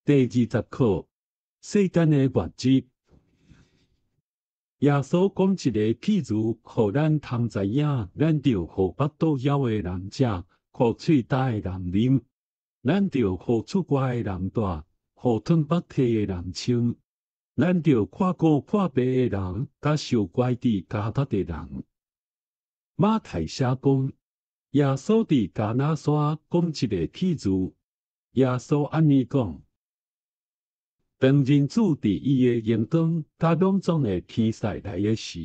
第20課，世間的末日。耶穌講一个譬喻，予咱通知影，咱著予腹肚枵的人食，予喙焦的人啉，咱著予出外的人蹛，予褪腹體的人穿，咱著看顧破病的人，佮受關佇監獄的人。馬太寫講，耶穌佇迦拿山講一个譬喻，耶穌按呢講。當人子佇伊的榮光佮攏總的天使來的時，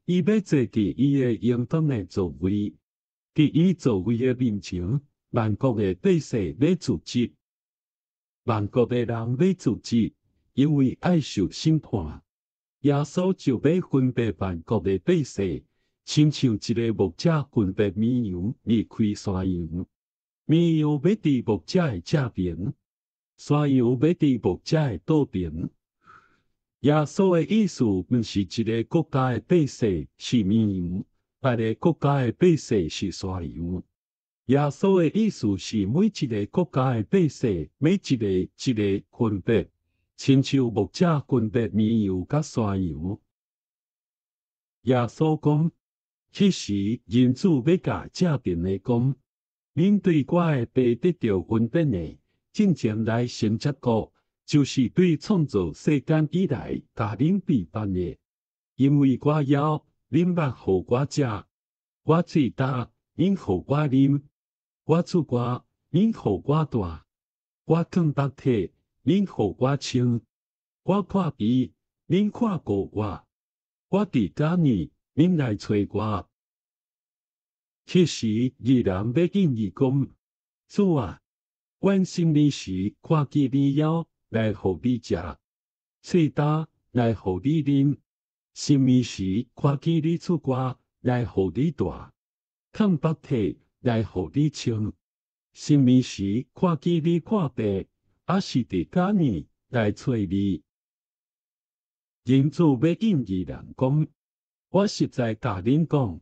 伊欲坐佇伊的榮光的座位。佇伊座位的面前，萬國的百姓欲聚集，萬國的人欲聚集，因為愛受審判。耶穌就欲分別萬國的百姓，親像一个牧者分別綿羊離開山羊。綿羊欲佇牧者的正爿，山羊欲佇牧者的倒爿。耶穌的意思，毋是一个國家的百姓是綿羊，別个國家的百姓是山羊。耶穌的意思是每一个國家的百姓，欲一个一个分別，親像牧者分別綿羊佮山羊。耶穌講，彼時人子欲共正爿的講：恁對我的爸得著恩典的，進前來承接國，就是對創造世間以來，共恁備辦的。因為我枵，恁捌予我食；我喙焦，恁予我啉；我出外，恁予我蹛；我囥縛體，恁予我穿；我破病，恁看顧我；我佇監獄，恁來揣我。彼時，義人欲應伊講：主啊，阮啥物時看見你枵，來予你食；喙焦，來予你啉？啥物時看見你出外，來予你蹛；囥縛體，來予你穿？啥物時看見你破病，抑是佇監獄，來揣你？人子欲應義人講：我實在共恁講，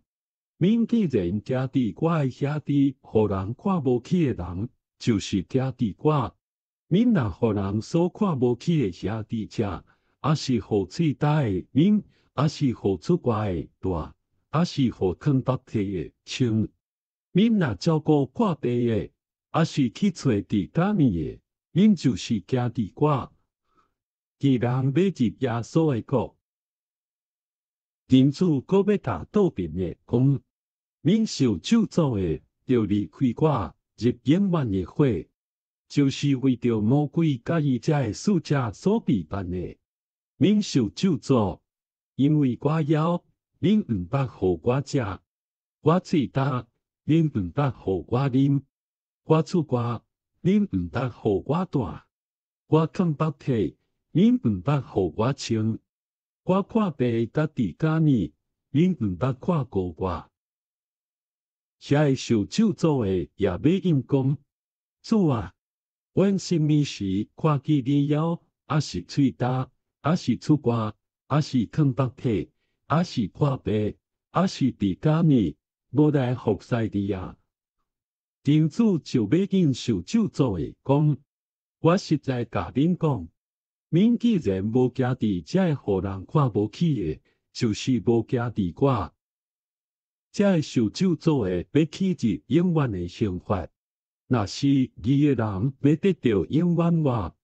恁既然行佇我的兄弟，予人看無起的人，就是行佇我。恁若予人所看無起的兄弟食，抑是予喙焦的啉，抑是予出外的蹛，抑是予囥縛體的穿，恁若照顧破病的，抑是去揣佇監獄的，恁就是行佇我。義人欲入耶穌的國，人子閣欲共倒爿的講：恁受咒詛的，著離開我，入永遠的火，就是為著魔鬼佮伊遮的使者所備辦的。恁受咒詛，因為我枵，恁毋捌予我食；我喙焦，恁毋捌予我啉；我出外，恁毋捌予我蹛；我囥縛體，恁毋捌予我穿；我破病佮佇監獄，恁毋捌看顧我。遐个受咒詛的也欲應講：主啊，阮啥物時看見你枵，抑是喙焦，抑是出外，抑是囥縛體，抑是破病，抑是佇監獄，無來服侍你啊？人子就欲應受咒詛的講：我實在共恁講，恁既然無行佇這个予人看無起的，就是無行佇我。這个受咒詛的，欲去入永遠的刑罰；若是義的人，欲得著永遠活。